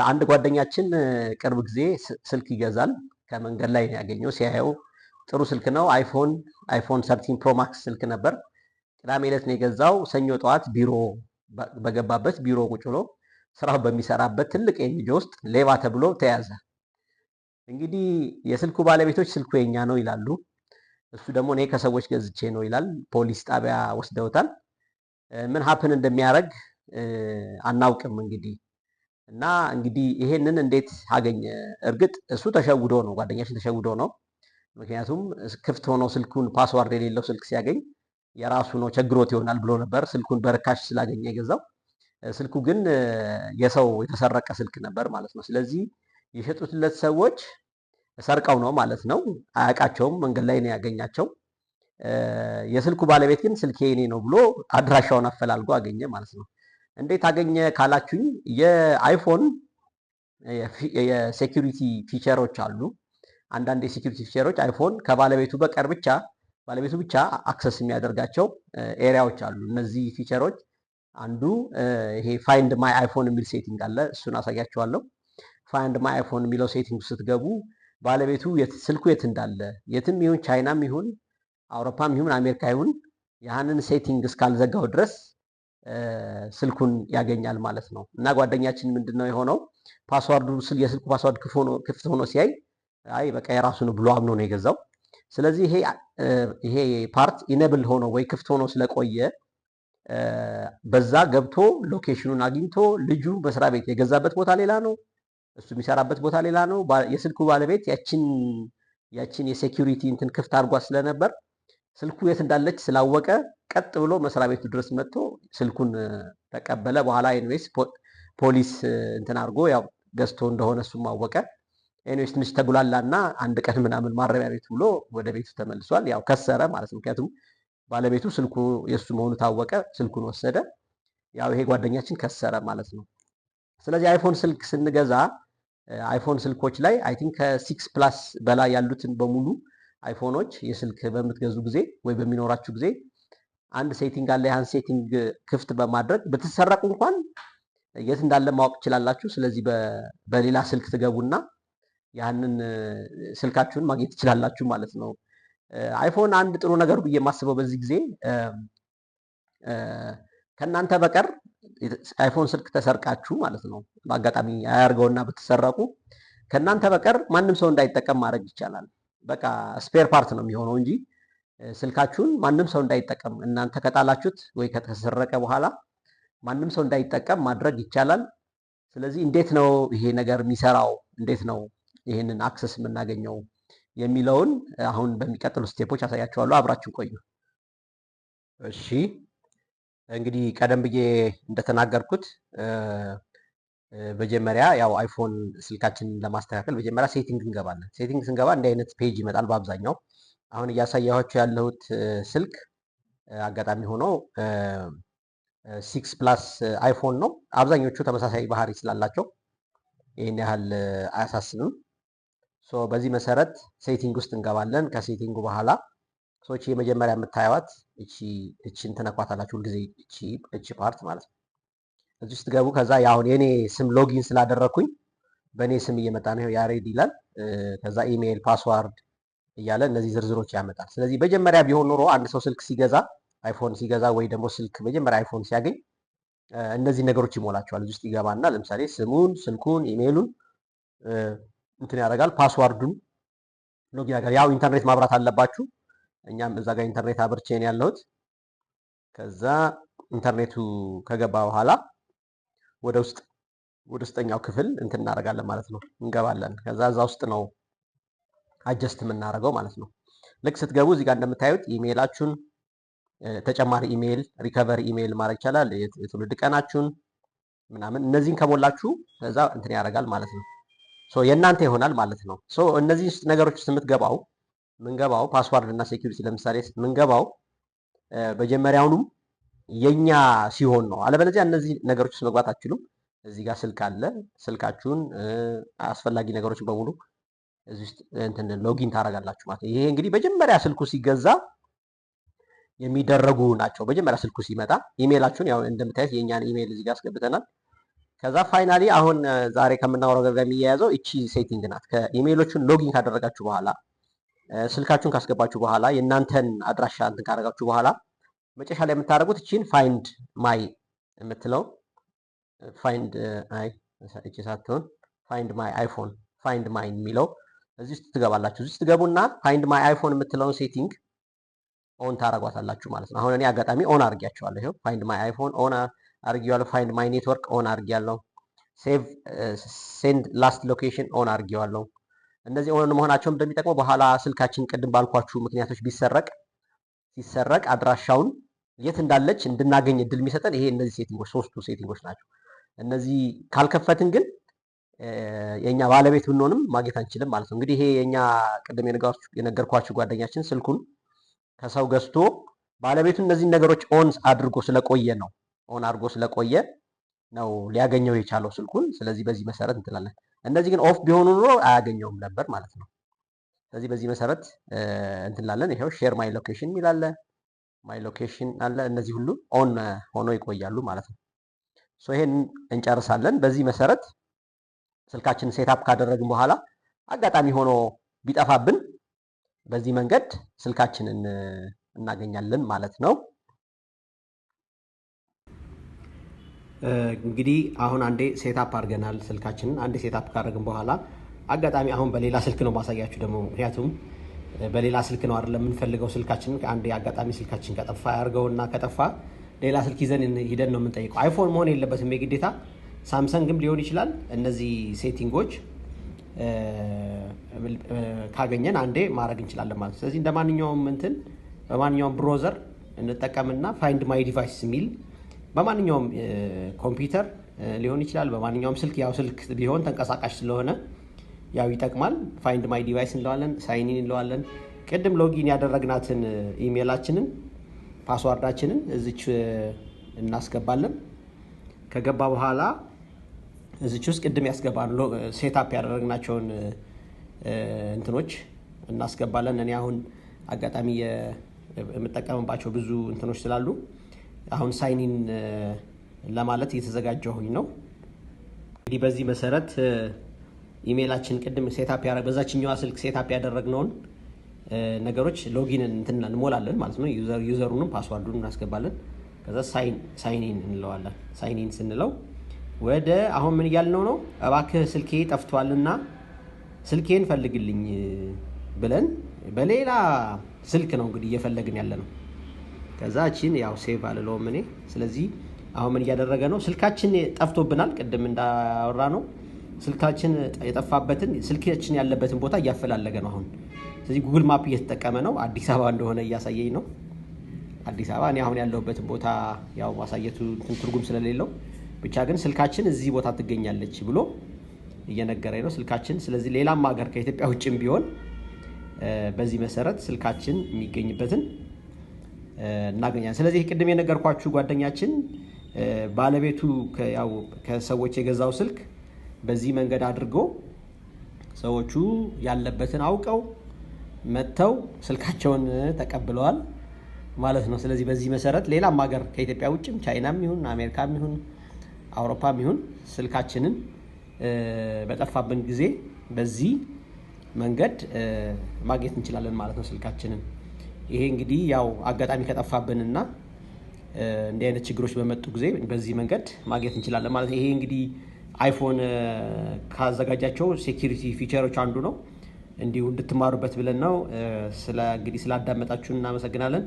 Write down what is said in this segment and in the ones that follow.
አንድ ጓደኛችን ቅርብ ጊዜ ስልክ ይገዛል። ከመንገድ ላይ ነው ያገኘው። ሲያየው ጥሩ ስልክ ነው። iPhone 13 Pro Max ስልክ ነበር። ቅዳሜ ዕለት ነው የገዛው። ሰኞ ጠዋት ቢሮ በገባበት፣ ቢሮ ቁጭ ብሎ ስራው በሚሰራበት ትልቅ NGO ውስጥ ሌባ ተብሎ ተያዘ። እንግዲህ የስልኩ ባለቤቶች ስልኩ የኛ ነው ይላሉ። እሱ ደግሞ እኔ ከሰዎች ገዝቼ ነው ይላል። ፖሊስ ጣቢያ ወስደውታል። ምን happen እንደሚያደርግ አናውቅም እንግዲህ። እና እንግዲህ ይሄንን እንዴት አገኘ? እርግጥ እሱ ተሸውዶ ነው፣ ጓደኛችን ተሸውዶ ነው። ምክንያቱም ክፍት ሆኖ ስልኩን password የሌለው ስልክ ሲያገኝ የራሱ ነው፣ ቸግሮት ይሆናል ብሎ ነበር። ስልኩን በርካሽ ስላገኘ የገዛው። ስልኩ ግን የሰው የተሰረቀ ስልክ ነበር ማለት ነው። ስለዚህ የሸጡትለት ሰዎች ሰርቀው ነው ማለት ነው። አያውቃቸውም፣ መንገድ ላይ ነው ያገኛቸው። የስልኩ ባለቤት ግን ስልኬ የኔ ነው ብሎ አድራሻውን አፈላልጎ አገኘ ማለት ነው። እንዴት አገኘ ካላችሁኝ የ iPhone የ security feature ኦች አሉ። አንዳንድ የ security feature ኦች iPhone ከባለቤቱ በቀር ብቻ፣ ባለቤቱ ብቻ access የሚያደርጋቸው area ዎች አሉ። እነዚህ feature ኦች አንዱ ይሄ Find My iPhone የሚል setting አለ። እሱን አሳያችኋለሁ። Find My iPhone የሚለው setting ስትገቡ ባለቤቱ ስልኩ የት እንዳለ፣ የትም ይሁን፣ ቻይናም ይሁን፣ አውሮፓም ይሁን፣ አሜሪካ ይሁን፣ ያንን setting እስካልዘጋው ድረስ ስልኩን ያገኛል ማለት ነው። እና ጓደኛችን ምንድን ነው የሆነው? Password ኡ የስልኩ password ክፍት ሆኖ ሲያይ አይ በቃ የራሱ ነው ብሎ አምኖ ነው የገዛው። ስለዚህ ይሄ part enable ሆኖ ወይ ክፍት ሆኖ ስለቆየ በዛ ገብቶ location ኑን አግኝቶ፣ ልጁ መስሪያ ቤት የገዛበት ቦታ ሌላ ነው፣ እሱ የሚሰራበት ቦታ ሌላ ነው። የስልኩ ባለቤት ያችን የ security እንትን ክፍት አድርጓት ስለነበር ስልኩ የት እንዳለች ስላወቀ ቀጥ ብሎ መስሪያ ቤቱ ድረስ መጥቶ ስልኩን ተቀበለ። በኋላ anyways ፖሊስ እንትን አድርጎ ያው ገዝቶ እንደሆነ እሱም አወቀ። Anyways ትንሽ ተጉላላና አንድ ቀን ምናምን ማረሚያ ቤት ብሎ ወደ ቤቱ ተመልሷል። ያው ከሰረ ማለት ነው። ምክንያቱም ባለቤቱ ስልኩ የእሱ መሆኑ ታወቀ፣ ስልኩን ወሰደ። ያው ይሄ ጓደኛችን ከሰረ ማለት ነው። ስለዚህ iPhone ስልክ ስንገዛ iPhone ስልኮች ላይ I think ከ 6 Plus በላይ ያሉትን በሙሉ iPhone ኖች የስልክ በምትገዙ ጊዜ ወይ በሚኖራችሁ ጊዜ አንድ setting አለ። ያን setting ክፍት በማድረግ ብትሰረቁ እንኳን የት እንዳለ ማወቅ ትችላላችሁ። ስለዚህ በሌላ ስልክ ትገቡና ያንን ስልካችሁን ማግኘት ትችላላችሁ ማለት ነው። iPhone አንድ ጥሩ ነገር ብዬ የማስበው በዚህ ጊዜ ከእናንተ በቀር iPhone ስልክ ተሰርቃችሁ ማለት ነው፣ በአጋጣሚ አያርገውና ብትሰረቁ ከእናንተ በቀር ማንም ሰው እንዳይጠቀም ማድረግ ይቻላል። በቃ spare part ነው የሚሆነው እንጂ ስልካችሁን ማንም ሰው እንዳይጠቀም፣ እናንተ ከጣላችሁት ወይ ከተሰረቀ በኋላ ማንም ሰው እንዳይጠቀም ማድረግ ይቻላል። ስለዚህ እንዴት ነው ይሄ ነገር የሚሰራው፣ እንዴት ነው ይሄንን access የምናገኘው የሚለውን አሁን በሚቀጥሉ step ኦች አሳያችኋለሁ። አብራችሁ ቆዩ። እሺ፣ እንግዲህ ቀደም ብዬ እንደተናገርኩት መጀመሪያ ያው iPhone ስልካችንን ለማስተካከል መጀመሪያ setting እንገባለን። Setting ስንገባ እንዲህ አይነት page ይመጣል። በአብዛኛው አሁን እያሳየኋችሁ ያለሁት ስልክ አጋጣሚ ሆኖ 6 Plus iPhone ነው። አብዛኞቹ ተመሳሳይ ባህሪ ስላላቸው ይህን ያህል አያሳስብም። So በዚህ መሰረት setting ውስጥ እንገባለን። ከ setting ኡ በኋላ so እቺ የመጀመሪያ የምታዩት እቺን ትነኳታላችሁ ሁልጊዜ፣ እቺ part ማለት ነው። እዚህ ውስጥ ገቡ። ከዛ አሁን የኔ ስም login ስላደረግኩኝ በእኔ ስም እየመጣ ነው። ያሬድ ይላል። ከዛ email፣ password እያለ እነዚህ ዝርዝሮች ያመጣል። ስለዚህ መጀመሪያ ቢሆን ኖሮ አንድ ሰው ስልክ ሲገዛ፣ iPhone ሲገዛ ወይ ደግሞ ስልክ መጀመሪያ iPhone ሲያገኝ እነዚህ ነገሮች ይሞላቸዋል። እዚህ ውስጥ ይገባና ለምሳሌ ስሙን፣ ስልኩን፣ ኢሜይሉን እንትን ያደርጋል። Password ኡን login ያደርጋል። ያው ኢንተርኔት ማብራት አለባችሁ። እኛም እዛ ጋር ኢንተርኔት አብርቼ ነው ያለሁት። ከዛ ኢንተርኔቱ ከገባ በኋላ ወደ ውስጥ፣ ወደ ውስጠኛው ክፍል እንትን እናደርጋለን ማለት ነው፣ እንገባለን። ከዛ እዛ ውስጥ ነው adjust የምናደርገው ማለት ነው። ልክ ስትገቡ እዚህ ጋር እንደምታዩት ኢሜይላችሁን፣ ተጨማሪ email፣ recovery email ማድረግ ይቻላል። የትውልድ ቀናችሁን ምናምን እነዚህን ከሞላችሁ ከዛ እንትን ያደርጋል ማለት ነው። So የእናንተ ይሆናል ማለት ነው። So እነዚህ ነገሮች ውስጥ የምትገባው ምንገባው password እና security ለምሳሌ ምንገባው መጀመሪያውኑም የኛ ሲሆን ነው። አለበለዚያ እነዚህ ነገሮች ውስጥ መግባት አትችሉም። እዚህ ጋር ስልክ አለ። ስልካችሁን፣ አስፈላጊ ነገሮችን በሙሉ እዚህ ውስጥ እንትን login ታደርጋላችሁ ማለት ነው። ይሄ እንግዲህ መጀመሪያ ስልኩ ሲገዛ የሚደረጉ ናቸው። መጀመሪያ ስልኩ ሲመጣ ኢሜይላችሁን ያው እንደምታዩት የእኛን ኢሜይል እዚህ ጋር አስገብተናል። ከዛ finally አሁን ዛሬ ከምናወራው ጋር የሚያያዘው እቺ setting ናት። ከኢሜይሎቹን login ካደረጋችሁ በኋላ፣ ስልካችሁን ካስገባችሁ በኋላ፣ የእናንተን አድራሻ እንትን ካደረጋችሁ በኋላ መጨረሻ ላይ የምታደርጉት እቺን find my የምትለው፣ find አይ እቺ ሳትሆን find my iPhone፣ find my የሚለው እዚህ ውስጥ ትገባላችሁ። እዚህ ውስጥ ትገቡና find my iPhone የምትለውን setting on ታደርጓታላችሁ ማለት ነው። አሁን እኔ አጋጣሚ on አድርጊያቸዋለሁ። ይኸው find my iPhone on አድርጊዋለሁ። Find my network on አድርጊያለሁ። Save send last location on አድርጊዋለሁ። እነዚህ on መሆናቸው እንደሚጠቅመው በኋላ ስልካችን ቅድም ባልኳችሁ ምክንያቶች ቢሰረቅ፣ ሲሰረቅ አድራሻውን የት እንዳለች እንድናገኝ እድል የሚሰጠን ይሄ እነዚህ setting ኦች፣ ሶስቱ setting ኦች ናቸው። እነዚህ ካልከፈትን ግን የእኛ ባለቤት ብንሆንም ማግኘት አንችልም ማለት ነው። እንግዲህ ይሄ የእኛ ቅድም የነገርኳችሁ ጓደኛችን ስልኩን ከሰው ገዝቶ ባለቤቱ እነዚህን ነገሮች on አድርጎ ስለቆየ ነው፣ on አድርጎ ስለቆየ ነው ሊያገኘው የቻለው ስልኩን። ስለዚህ በዚህ መሰረት እንትላለን። እነዚህ ግን off ቢሆኑ ኖሮ አያገኘውም ነበር ማለት ነው። ስለዚህ በዚህ መሰረት እንትላለን። ይኸው share my location የሚል አለ፣ my location አለ። እነዚህ ሁሉ on ሆኖ ይቆያሉ ማለት ነው። So ይሄን እንጨርሳለን። በዚህ መሰረት ስልካችንን setup ካደረግን በኋላ አጋጣሚ ሆኖ ቢጠፋብን በዚህ መንገድ ስልካችንን እናገኛለን ማለት ነው። እንግዲህ አሁን አንዴ setup አድርገናል ስልካችንን። አንዴ setup ካደረግን በኋላ አጋጣሚ አሁን በሌላ ስልክ ነው ማሳያችሁ ደግሞ፣ ምክንያቱም በሌላ ስልክ ነው አይደለም የምንፈልገው ስልካችንን። አንዴ አጋጣሚ ስልካችን ከጠፋ ያርገውና ከጠፋ ሌላ ስልክ ይዘን ሂደን ነው የምንጠይቀው። iPhone መሆን የለበትም የግዴታ፣ Samsung ም ሊሆን ይችላል። እነዚህ setting ኦች ካገኘን አንዴ ማድረግ እንችላለን ማለት ነው። ስለዚህ እንደ ማንኛውም እንትን በማንኛውም browser እንጠቀምና find my device የሚል በማንኛውም ኮምፒውተር ሊሆን ይችላል፣ በማንኛውም ስልክ፣ ያው ስልክ ቢሆን ተንቀሳቃሽ ስለሆነ ያው ይጠቅማል። Find my device እንለዋለን፣ sign in እንለዋለን። ቅድም login ያደረግናትን ኢሜይላችንን password ኣችንን እዚች እናስገባለን። ከገባ በኋላ እዚች ውስጥ ቅድም ያስገባን setup ያደረግናቸውን እንትኖች እናስገባለን። እኔ አሁን አጋጣሚ የምጠቀምባቸው ብዙ እንትኖች ስላሉ አሁን sign in ለማለት እየተዘጋጀሁኝ ነው። እንግዲህ በዚህ መሰረት ኢሜይላችን ቅድም setup በዛችኛዋ ስልክ setup ያደረግነውን ነገሮች login እንትን እንሞላለን ማለት ነው። User ኡንም password ኡን እናስገባለን። ከዛ sign in እንለዋለን። Sign in ስንለው ወደ አሁን ምን እያልነው ነው? እባክህ ስልኬ ጠፍቷልና ስልኬን ፈልግልኝ ብለን በሌላ ስልክ ነው እንግዲህ እየፈለግን ያለ ነው። ከዛ እቺን ያው save አልለውም እኔ። ስለዚህ አሁን ምን እያደረገ ነው? ስልካችን ጠፍቶብናል። ቅድም እንዳወራነው ስልካችን የጠፋበትን፣ ስልካችን ያለበትን ቦታ እያፈላለገ ነው አሁን። ስለዚህ Google Map እየተጠቀመ ነው። አዲስ አበባ እንደሆነ እያሳየኝ ነው። አዲስ አበባ፣ እኔ አሁን ያለሁበትን ቦታ ያው ማሳየቱ ትርጉም ስለሌለው፣ ብቻ ግን ስልካችን እዚህ ቦታ ትገኛለች ብሎ እየነገረኝ ነው ስልካችን። ስለዚህ ሌላም ሀገር ከኢትዮጵያ ውጭም ቢሆን በዚህ መሰረት ስልካችን የሚገኝበትን እናገኛለን። ስለዚህ ቅድም የነገርኳችሁ ጓደኛችን ባለቤቱ ያው ከሰዎች የገዛው ስልክ በዚህ መንገድ አድርጎ ሰዎቹ ያለበትን አውቀው መጥተው ስልካቸውን ተቀብለዋል ማለት ነው። ስለዚህ በዚህ መሰረት ሌላም ሀገር ከኢትዮጵያ ውጭም ቻይናም ይሁን አሜሪካም ይሁን አውሮፓም ይሁን ስልካችንን በጠፋብን ጊዜ በዚህ መንገድ ማግኘት እንችላለን ማለት ነው ስልካችንን። ይሄ እንግዲህ ያው አጋጣሚ ከጠፋብንና እንዲህ አይነት ችግሮች በመጡ ጊዜ በዚህ መንገድ ማግኘት እንችላለን ማለት ነው። ይሄ እንግዲህ iPhone ካዘጋጃቸው security feature ኦች አንዱ ነው። እንዲሁ እንድትማሩበት ብለን ነው። ስለ እንግዲህ ስላዳመጣችሁን እናመሰግናለን።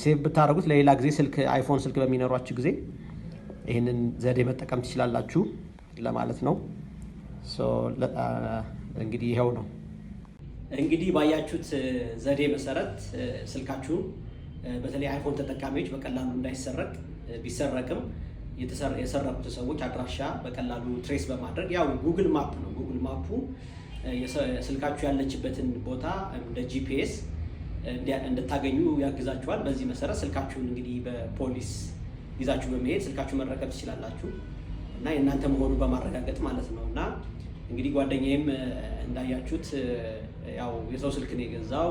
Save ብታደርጉት ለሌላ ጊዜ ስልክ iPhone ስልክ በሚኖሯችሁ ጊዜ ይህንን ዘዴ መጠቀም ትችላላችሁ ለማለት ነው። እንግዲህ ይኸው ነው። እንግዲህ ባያችሁት ዘዴ መሰረት ስልካችሁን በተለይ iPhone ተጠቃሚዎች በቀላሉ እንዳይሰረቅ፣ ቢሰረቅም የሰረቁት ሰዎች አድራሻ በቀላሉ trace በማድረግ፣ ያው Google Map ነው። Google Map ኡ ስልካችሁ ያለችበትን ቦታ እንደ GPS እንድታገኙ ያግዛችኋል። በዚህ መሰረት ስልካችሁን እንግዲህ በፖሊስ ይዛችሁ በመሄድ ስልካችሁ መረከብ ትችላላችሁ እና የእናንተ መሆኑን በማረጋገጥ ማለት ነው። እና እንግዲህ ጓደኛዬም እንዳያችሁት ያው የሰው ስልክ ነው የገዛው።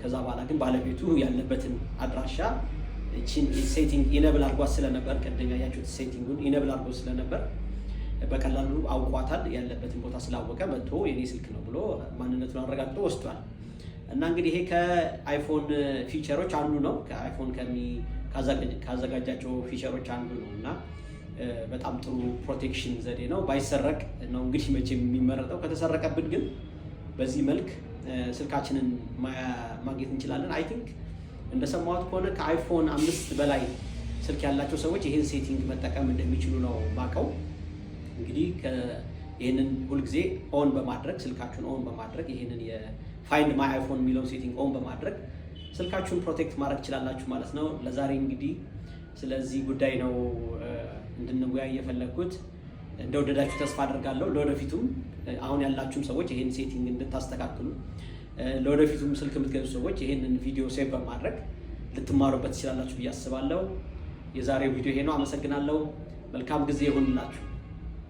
ከዛ በኋላ ግን ባለቤቱ ያለበትን አድራሻ እቺን setting enable አድርጓት ስለነበር፣ ቅድም ያያችሁት setting ኡን enable አድርጎ ስለነበር በቀላሉ አውቋታል። ያለበትን ቦታ ስላወቀ መጥቶ የኔ ስልክ ነው ብሎ ማንነቱን አረጋግጦ ወስዷል። እና እንግዲህ ይሄ ከ iPhone feature ኦች አንዱ ነው። ከ iPhone ካዘጋጃቸው feature ኦች አንዱ ነው እና በጣም ጥሩ protection ዘዴ ነው። ባይሰረቅ ነው እንግዲህ መቼም የሚመረጠው። ከተሰረቀብን ግን በዚህ መልክ ስልካችንን ማግኘት እንችላለን። I think እንደሰማሁት ከሆነ ከ iPhone 5 በላይ ስልክ ያላቸው ሰዎች ይህን setting መጠቀም እንደሚችሉ ነው ማቀው። እንግዲህ ይህንን ሁልጊዜ on በማድረግ፣ ስልካችሁን on በማድረግ፣ ይህንን የ Find My iPhone የሚለውን setting on በማድረግ ስልካችሁን protect ማድረግ ትችላላችሁ ማለት ነው። ለዛሬ እንግዲህ ስለዚህ ጉዳይ ነው እንድንወያይ የፈለግኩት። እንደወደዳችሁ ተስፋ አደርጋለሁ። ለወደፊቱም አሁን ያላችሁም ሰዎች ይህን setting እንድታስተካክሉ፣ ለወደፊቱም ስልክ የምትገዙ ሰዎች ይህንን ቪዲዮ save በማድረግ ልትማሩበት ትችላላችሁ ብዬ አስባለሁ። የዛሬው ቪዲዮ ይሄ ነው። አመሰግናለሁ። መልካም ጊዜ ይሁንላችሁ።